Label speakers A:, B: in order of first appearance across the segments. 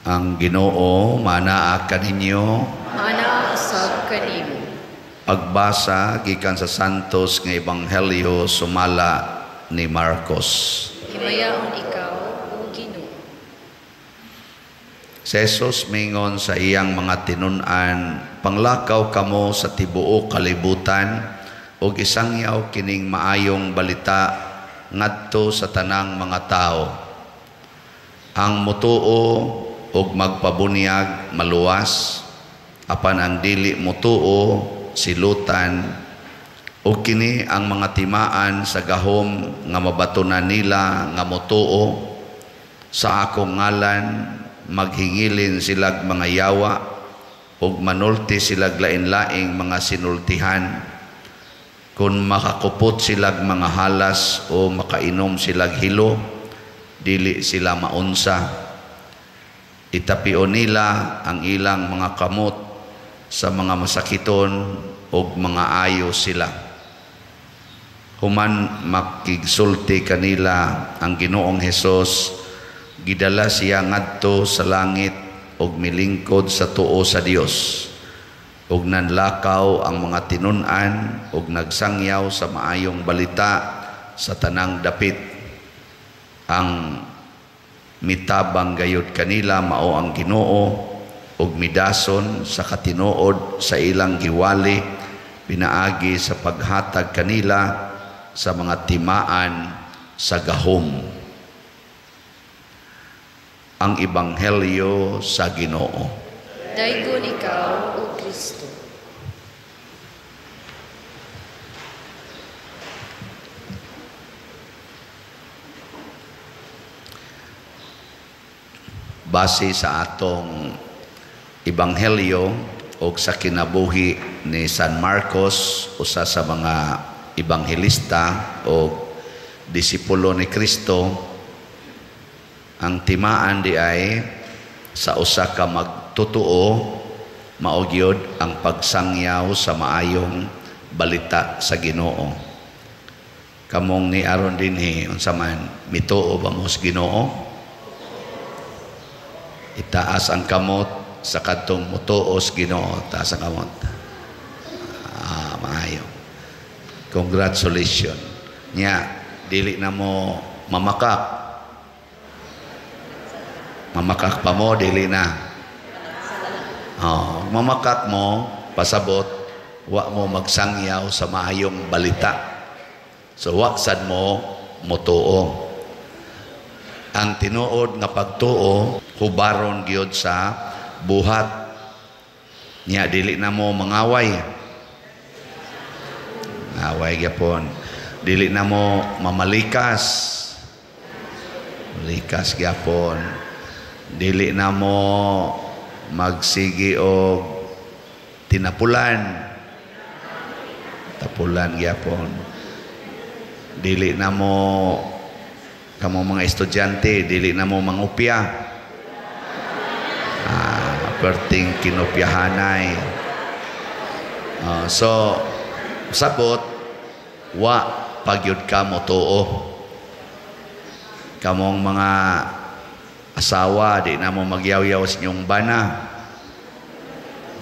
A: Ang Ginoo manaa kaninyo.
B: Maanaa usab kanimo.
A: Pagbasa gikan sa Santos nga Ebanghelyo sumala ni Marcos.
B: Himayaon ikaw, o Ginoo.
A: Si Jesus mingon sa iyang mga tinun-an, panglakaw kamo sa tibuok kalibutan ug isangyaw kining maayong balita ngadto sa tanang mga tawo. Ang mutuo ug magpabunyag maluwas, apan ang dili mutuo silutan, ug kini ang mga timaan sa gahom nga mabatunan nila nga mutuo. Sa akong ngalan maghingilin silag mga yawa ug manulti silag lain-laing mga sinultihan. Kung makakupot silag mga halas o makainom silag hilo, dili sila maunsa. Itapio nila ang ilang mga kamot sa mga masakiton ug mga ayo sila. Human makigsulti kanila ang Ginoong Hesus, gidala siya ngadto sa langit ug milingkod sa tuo sa Dios. Ug nanlakaw ang mga tinun-an ug nagsangyaw sa maayong balita sa tanang dapit. Ang mitabang gayud kanila mao ang Ginoo ug midason sa katinuod sa ilang giwali pinaagi sa paghatag kanila sa mga timaan sa gahom. Ang Ebanghelyo sa Ginoo.
B: Daygon ikaw, O Kristo.
A: Base sa atong Ebanghelyo o sa kinabuhi ni San Marcos, usa sa mga ebanghelista o disipulo ni Kristo, ang timaan di ay sa usa ka magtotoo mao gyud ang pagsangyaw sa maayong balita sa Ginoo. Kamong ni aron dinhi unsa man, mituo ba mo sa Ginoo? Itaas ang kamot sa kadtong mutuo sa Ginoo, taas ang kamot. Maayo. Congratulations. Nya dili na mo mamakak. Mamakak pa mo, dili na. Oh, mamakak mo, pasabot, wa mo magsangyaw sa maayong balita. So, wa sad mo mutuo. Ang tinuod nga pagtuo, hubaron gyud sa buhat. Nya, dili na mo mangaway. Ngaway gyapon. Dili na mo mamalikas. Malikas gyapon. Dili na mo magsigi og tinapulan. Tapulan gyapon. Dili na mo, kamo mga estudyante, dili na mo mangupya. Perting kinupyahanay. So sabot, wa pagyud ka mo tuo. Kamong mga asawa, di na mo magyaw-yaw sa inyong bana.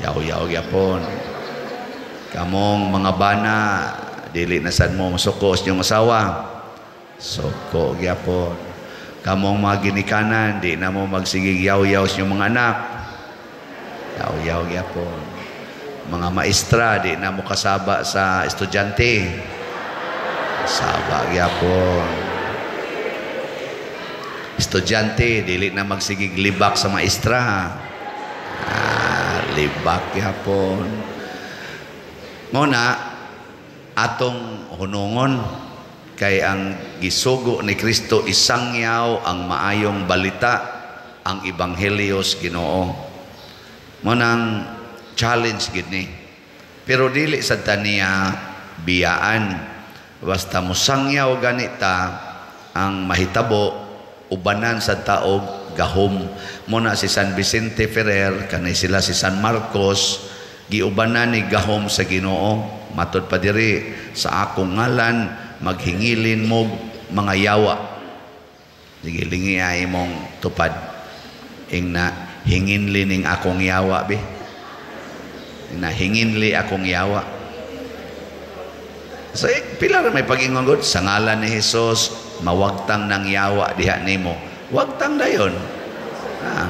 A: Yaw-yaw gyapon. Kamong mga bana, dili na sad mo masuko sa inyong asawa. Suko gyapon. Kamong mga ginikanan, di na mo magsigig yaw-yaw sa inyong mga anak. Yaw-yaw gyapon. Mga maestra, di na mo kasaba sa estudyante. Kasaba gyapon. Estudyante, dili na magsigig libak sa maestra. Libak gyapon. Muna, atong hunungon kay ang gisugo ni Kristo isangyaw ang maayong balita, ang ebanghelyo sa Ginoo. Munang challenge gid ni. Pero dili sad ta niya biyaan. Basta mosangyaw ganita ang mahitabo, ubanan sa taog gahom. Muna si San Vicente Ferrer, kanay sila si San Marcos, giubanan ni gahom sa Ginoo. Matod pa diri, sa akong ngalan maghingilin mo mga yawa. Sige, lingi ay mong tupad. Ingna "Hinginli ning akong yawa be." Na "Hinginli akong yawa." So eh, pila ra may pag-ingon gud, "Sa ngalan ni Hesus, mawagtang ng yawa diha nimo." Wagtang dayon. Ah.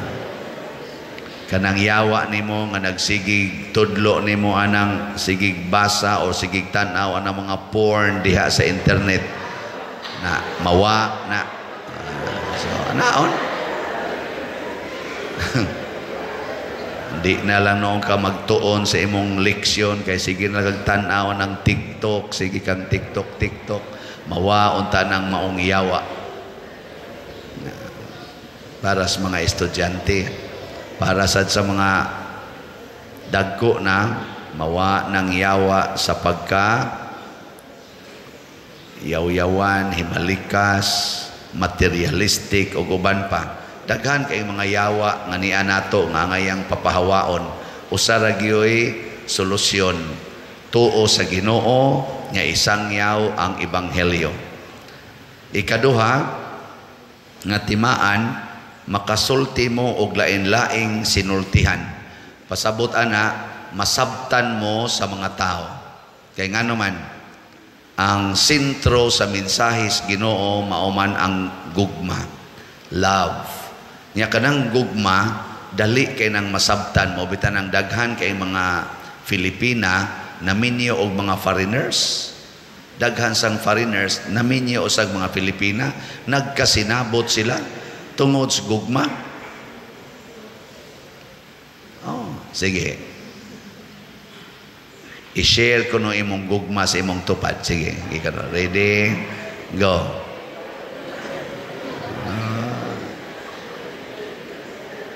A: Kanang yawa nimo nga nagsigig tudlo nimo anang sigig basa o sigig tan-aw anang mga porn diha sa internet na mawa na. Ah, so anaon di na lang noon ka magtuon sa imong leksyon kay sige na kag tan-aw ng TikTok, sige kang TikTok TikTok, mawa unta nang maong yawa. Para sa mga estudyante, para sad sa mga dagko na, mawa ng yawa sa pagka yaw-yawan, himalikas, materialistic o uban pa. Daghan kay mga yawa nga niya nato nga ngayang papahawaon. Usa ra gyoy solusyon. Tuo sa Ginoo nga isangyaw ang ebanghelyo. Ikaduha nga timaan, makasulti mo og lain-laing sinultihan. Pasabot ana, masabtan mo sa mga tao. Kay ngano man, ang sentro sa mensahis Ginoo mao man ang gugma, love. Nya kanang gugma dali kay nang masabtan mo, bitan ang daghan kay mga Filipina naminyo og mga foreigners. Daghan sang foreigners naminyo usag mga Filipina, nagkasinabot sila tungod sa gugma. Oh, sige. I-share ko no imong gugma sa imong tupad. Sige, ikaw. Ready? Go. Ah.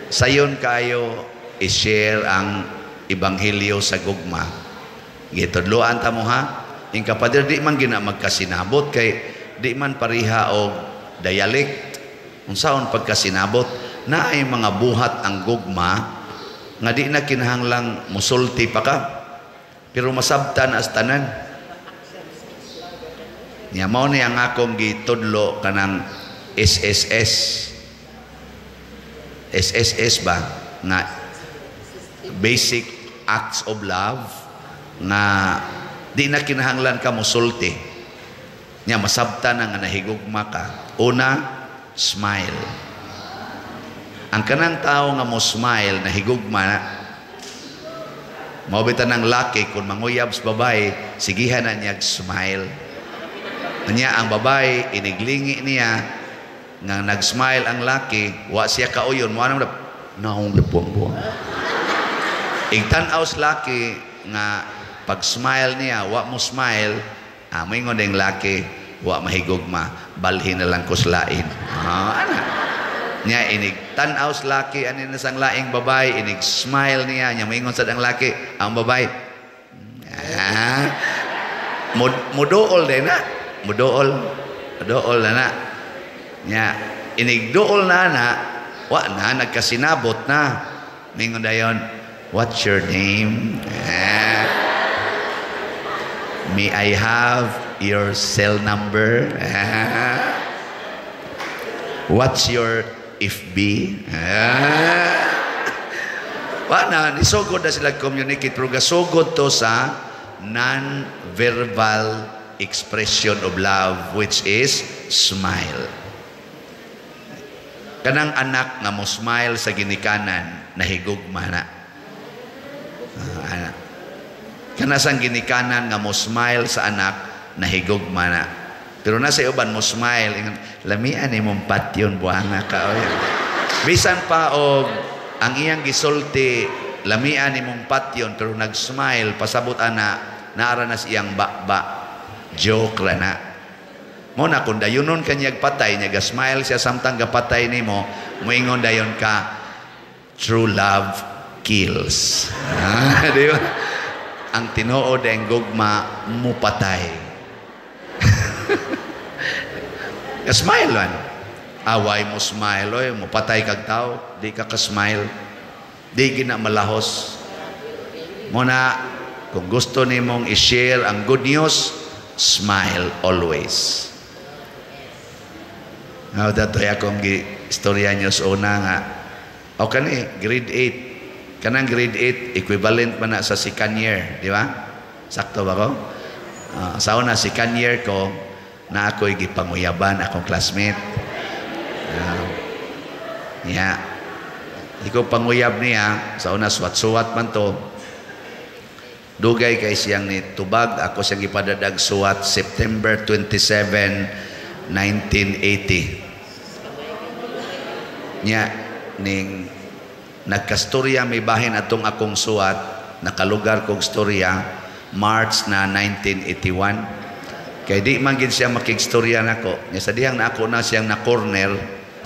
A: Sayon kayo i-share ang ebanghelyo sa gugma. Gitudloan ta mo ha. Ing kapader di man gina magkasinabot kay di man pareha og dialect. Unsaon pagkasinabot, naay mga buhat ang gugma nga di na kinahanglang musulti pa ka. Pero masabtan as tanan. Nya mao ni ang akong gitudlo kanang SSS. SSS ba nga basic acts of love nga di na kinahanglan ka musulti. Nya masabtan na nga nahigugma ka. Una, smile. Ang kanang tao nga mo smile, nahigugma na. Mao bitan ng laki kung manguyab sa babae, sigihan na niya smile. Nya ang babae iniglingi niya nga nag-smile ang laki, wa siya kauyon, mo anong naong buwang-buwang. Igtan-aw sa laki nga pag smile niya, wa mo smile, ah, moingon ding laki, "Wa mahigugma, balhin na lang ko sa lain." Ah, ana. Nya inig tan-aw sa laki ani na sang laing babae, inig smile niya, nya moingon sad ang laki, ang babae. Ah, muduol din na. Muduol. Muduol na na. Nya inig duol na na, wa na nagkasinabot na. Mingon dayon, "What's your name? Ah, may I have your cell number? Ah, what's your FB?" Ah. Wa na, nisugod na sila communicate, pero gasugod to sa non-verbal expression of love, which is smile. Kanang anak nga mo smile sa ginikanan, nahigugma na. Ah, anak. Kanasang ginikanan nga mo smile sa anak, nahigugma na. Pero nasa uban mo smile, ingon, "Lamian imong patyon, buanga ka." Oy. Bisan pa og ang iyang gisulti, "Lamian imong patyon," pero nag-smile, pasabot ana, naara na sa iyang ba-ba. Joke ra na. Mo na kung dayunon ka niyag patay, niya ga-smile siya samtang gapatay nimo, moingon dayon ka, "True love kills." Ah, di ba? Ang tinuod ang gugma mupatay. Ka-smile man. Away mo smile, oy, mupatay kag tao, di ka ka-smile. Di gina malahos. Muna, kung gusto nimong i-share ang good news, smile always. Now, datoy akong istorya nyo sa una nga, O kani grade 8. Kanang grade 8 equivalent man na sa second year, di ba? Sakto ba ko? Sa una, second year ko na ako'y gipanguyaban akong classmate. Yeah. Ikaw panguyab niya, sa una suwat-suwat man to. Dugay kay siyang ni tubag, ako siyang gipadadag suwat September 27, 1980. Nya ning nagkastorya may bahin atong akong suwat, nakalugar kog storya March na 1981. Kay di man gid siya makigstorya nako. Nya sa dihang na ako na siyang na corner,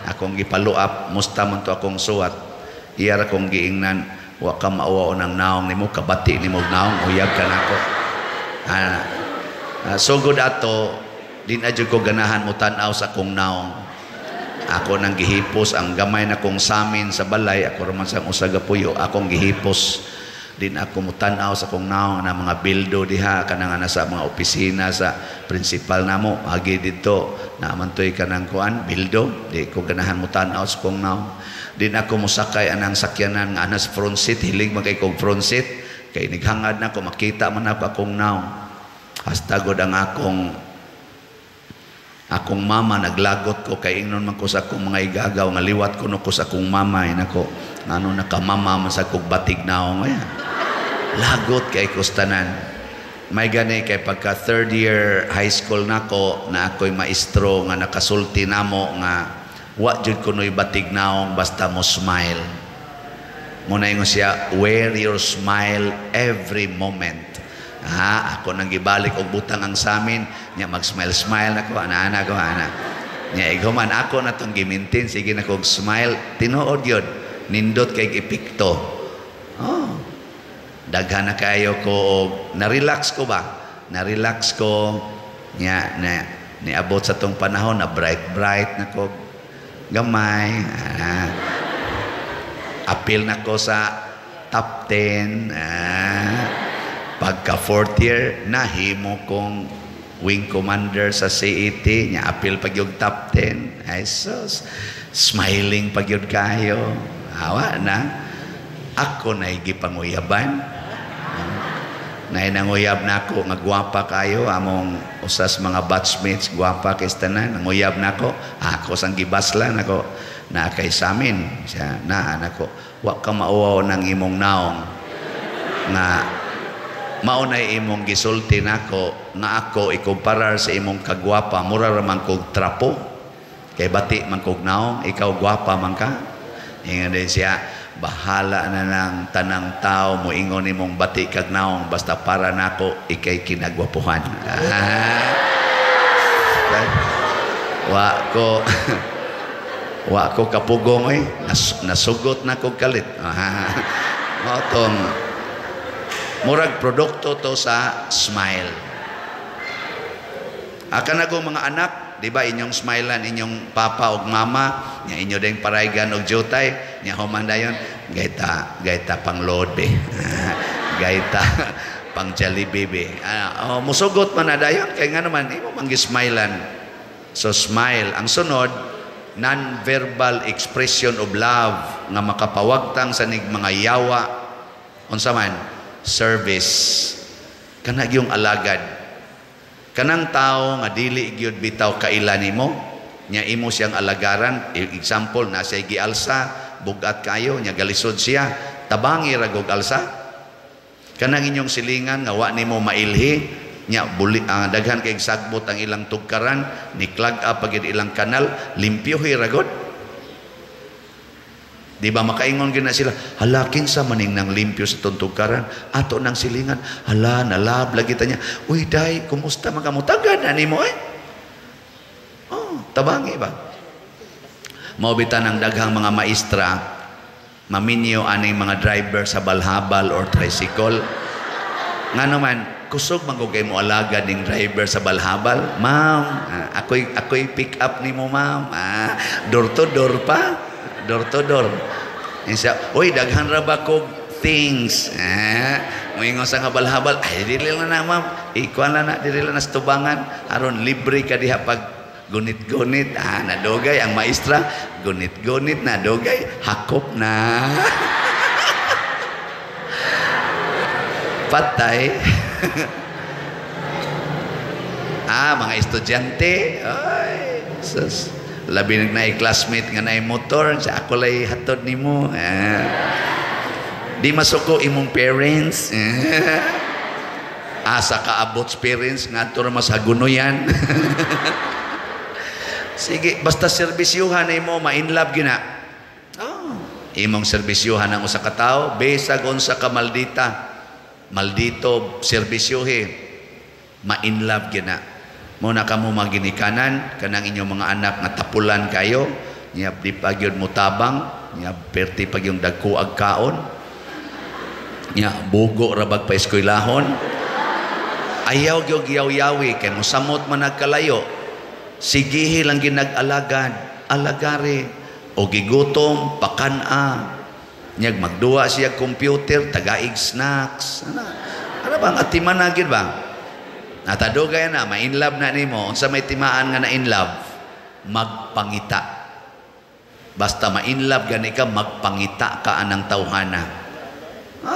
A: akong gipalo up, musta man to akong suwat. Iya ra kong giingnan, "Wa ka mauwaw ng naong nimo, kabati nimo naong, uyab ka nako." Sugod ato, di na jud ko ganahan mo tan-aw sa akong naong. Ako nang gihipos ang gamay na kong samin sa balay, ako raman sa usa ka puyo, akong gihipos. Din ako mutan-aw sa akong naong na mga bildo diha kanang nasa mga opisina sa principal namo agi didto na man toy kanang kuan bildo, di ko ganahan mutan-aw sa akong naong. Din ako mosakay anang sakyanan nga anas front seat, hilig man kay kog front seat kay nighangad na ko makita man ako akong naong. Hasta gud ang akong mama naglagot ko kay ingnon man ko sa akong mga igagaw nga liwat ko no ko sa akong mama, nako ngano nakamama man sa kog batig naong ay. Lagot kay kustanan. May gani kay pagka third year high school nako na ako'y maestro nga nakasulti namo nga wa jud kuno'y batig naong basta mo smile. Muna ingon siya, "Wear your smile every moment." Ha, ako nang gibalik og butang ang samin, nya mag-smile smile nako, ana-ana ko ana. Nya ighuman ako na tong gimintin, sige na kog smile, tinuod yun. Nindot kay epekto. Oh. Daghan na kayo ko og na-relax ko ba? Na-relax ko nya na niabot sa tong panahon na bright bright na ko gamay. Ah. Apil na ko sa top 10. Ah. Pagka fourth year, nahimo kong wing commander sa CAT, nya apil pag yung top 10. Ay sus, smiling pag yun kayo. Awa na. Ako na gipanguyaban. Nay nanguyab na ako nga gwapa kayo among usas mga batchmates, gwapa kay tanan, nanguyab na ako, ako sang gibaslan ako na kay samin siya na nako, "Wa ka mauwaw ng imong naong nga mao nay imong gisulti nako nga ako ikumparar sa imong kagwapa, mura ra man kog trapo kay bati man kog naong, ikaw gwapa man ka." Ingon din siya, "Bahala na ng tanang tao mo ingon nimong bati kag naong, basta para nako ikay kinagwapuhan." Ah. Wa ko kapugong oy, nasugot na kog kalit. Ah. Mao tong murag produkto to sa smile. Akan ako mga anak, di ba inyong smilean inyong papa ug mama, nya inyo ding paraygan og jutay, nya human dayon, "Gayta, gayta pang load be. Gayta pang Jollibee be." Ah, oh, musugot man na dayon kay nga naman imo man gismilean. So smile. Ang sunod, non-verbal expression of love nga makapawagtang sa nig mga yawa, unsa man? Service. Kana gyung alagad. Kanang tao nga dili gyud bitaw kaila nimo, nya imo siyang alagaran. Example, na siya gialsa, bugat kayo, nya galisod siya, tabangi ra gog alsa. Kanang inyong silingan nga wa nimo mailhi, nya buli, daghan kay sagbot ang ilang tugkaran, ni clog up pagid ilang kanal, limpyohi ra gud. Di ba makaingon gina sila, "Hala, kinsa maning nang limpyo sa tugkaran ato nang silingan, hala, nalab lagi ta niya. Uy day, kumusta man kamo?" Tagad na nimo eh. Oh, tabangi ba? Mao bitan ang daghang mga maestra maminyo aning mga driver sa balhabal or tricycle. Nga naman, kusog man kay mo alagad ning driver sa balhabal. "Ma'am, ah, ako'y pick up nimo, ma'am." Ah, door to door pa. Door to door. Siya, "Uy, daghan ra ba kog things?" Ah, moingon sa nga balhabal, "Ay, dili lang na, ma'am. Ikuan lang na, dili lang na sa tubangan. Aron libre ka diha pag Gunit-gunit, nadugay ang maestra, gunit-gunit na dugay, hakop na. Patay. Mga estudyante, ay, sus. Labi na classmate nga naay motor, sa ako lay hatod nimo. Di masuko imong parents. Asa kaabot parents ngadto ra mas hagunoyan. Sige, basta serbisyuhan nimo, ma-inlove gyud na. Oh, imong serbisyuhan ang usa ka tawo, bisag unsa ka maldita. Maldito serbisyuhe, ma-inlove gyud na. Mo na kamo maginikanan kanang inyong mga anak nga tapulan kayo, nya di pa gyud motabang, nya perti pa gyud dagko ag kaon, nya bugo ra bag pa eskwelahon. Ayaw gyud giyaw-yawi kay mosamot man nagkalayo. Sigihi lang ginag-alagad, alagari o gigutom pakan-a. Nyag magduwa siya computer, tagaig snacks. Ano bang atiman na gyud ba? Natadugay na, ma-inlove na nimo. Unsa may timaan nga na-inlove? Magpangita. Basta ma-inlove gani ka, magpangita ka anang tawhana.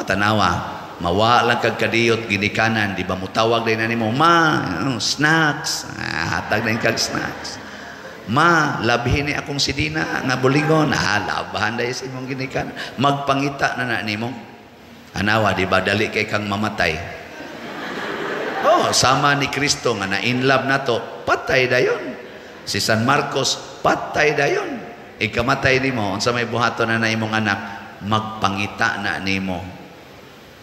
A: Tanawa. Mawa lang kag kadiyot ginikanan, di ba mutawag din na nimo, ma, snacks. Hatag din kag snacks. Ma, labhin ni akong sidina nga bulingon. Labahan dahil sa imong ginikanan. Magpangita na na nimo. Anawa, di ba dali kay kang mamatay? Oh, sama ni Kristo nga na-inlove na to, patay dayon. Si San Marcos, patay dayon. Ikamatay nimo, unsa may buhaton na na imong anak, magpangita na nimo.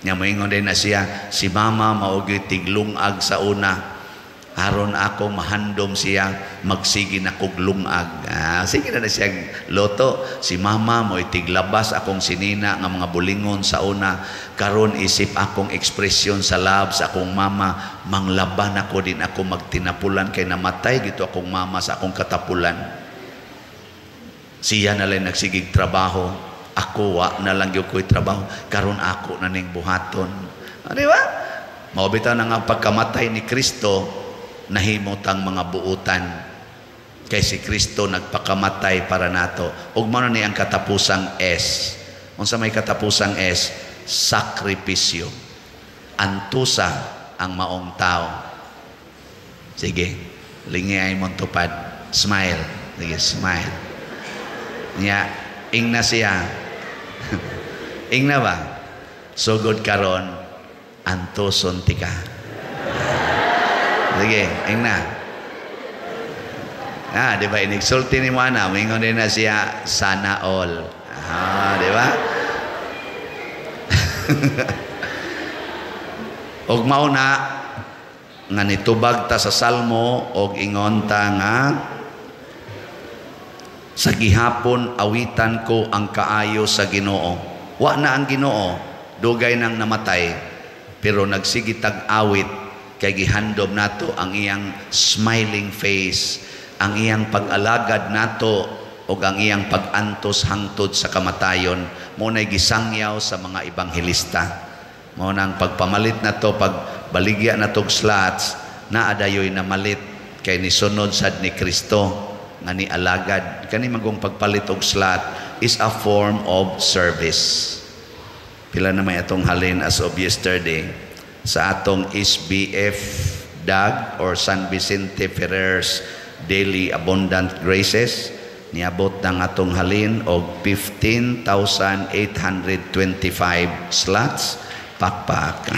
A: Nya moingon din na siya, si mama mao gyud tiglungag sa una. Aron ako mahandom siya, magsige na kog lungag. Sige na na siya loto. Si mama mo tiglabas akong sinina nga mga bulingon sa una. Karon isip akong ekspresyon sa love sa akong mama, manglaban ako din ako magtinapulan kay namatay gito akong mama sa akong katapulan. Siya na lang nagsigig trabaho. Ako wa na lang gyud ko'y trabaho. Karon ako na ning buhaton. Di ba? Mao bitaw na nga pagkamatay ni Kristo, nahimot ang mga buutan. Kay si Kristo nagpakamatay para nato. Ug mao ni ang katapusang S. Unsa may katapusang S? Sakripisyo. Antusa ang maong tao. Sige, lingi ay mong tupad. Smile. Sige, smile. Nya, ingna siya. Ingna ba? Sugod karon, antuson tika. Sige, ingna. Di ba inigsulti ni mo ana, moingon din na siya sana all. Di ba? Og mao na nga nitubag ta sa Salmo og ingon ta nga sa gihapon awitan ko ang kaayo sa Ginoo. Wa na ang Ginoo, dugay nang namatay, pero nagsigitag awit kay gihandom nato ang iyang smiling face, ang iyang pag-alagad nato ug ang iyang pag-antos hangtod sa kamatayon. Mao nay gisangyaw sa mga ebanghelista. Mao nang pagpamalit nato, pagbaligya natog slots, naa dayoy namalit kay nisunod sad ni Kristo nga nialagad. Kani magong pagpalit og slot is a form of service. Pila na may atong halin as of yesterday sa atong SBF DAG or San Vicente Ferrer's Daily Abundant Graces, niabot ng atong halin og 15,825 slots. Pakpak.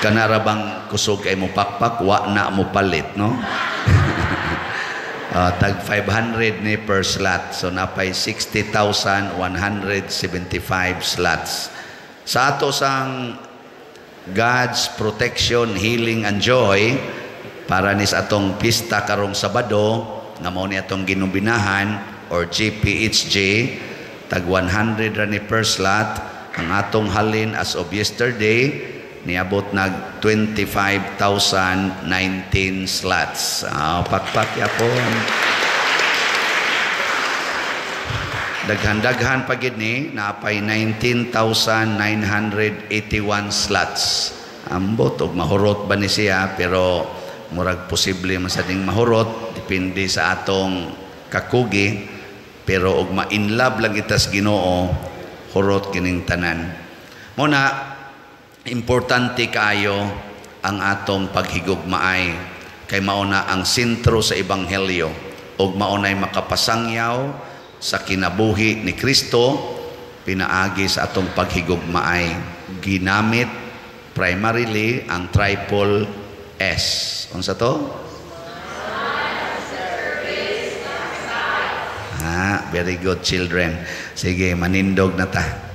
A: Kanara bang kusog kay mo pakpak, wa na mo palit, no? Tag 500 ni per slot. So napay 60,175 slots. Sa ato sang God's protection, healing and joy para nis atong pista karong Sabado nga mao ni atong ginumbinahan or GPHJ, tag 100 ra ni per slot. Ang atong halin as of yesterday niabot nag 25,019 slots. Pakpak yapon. Daghan-daghan pa gid ni, naapay 19,981 slots. Ambot og mahurot ba ni siya, pero murag posible man sa ding mahurot, depende sa atong kakugi, pero og ma-in love lang kita sa Ginoo, hurot kining tanan. Muna importante kaayo ang atong paghigugmaay kay mao na ang sentro sa ebanghelyo ug mao nay makapasangyaw sa kinabuhi ni Kristo pinaagi sa atong paghigugmaay. Ginamit primarily ang triple S. Unsa to? Ah, very good, children. Sige, manindog na ta.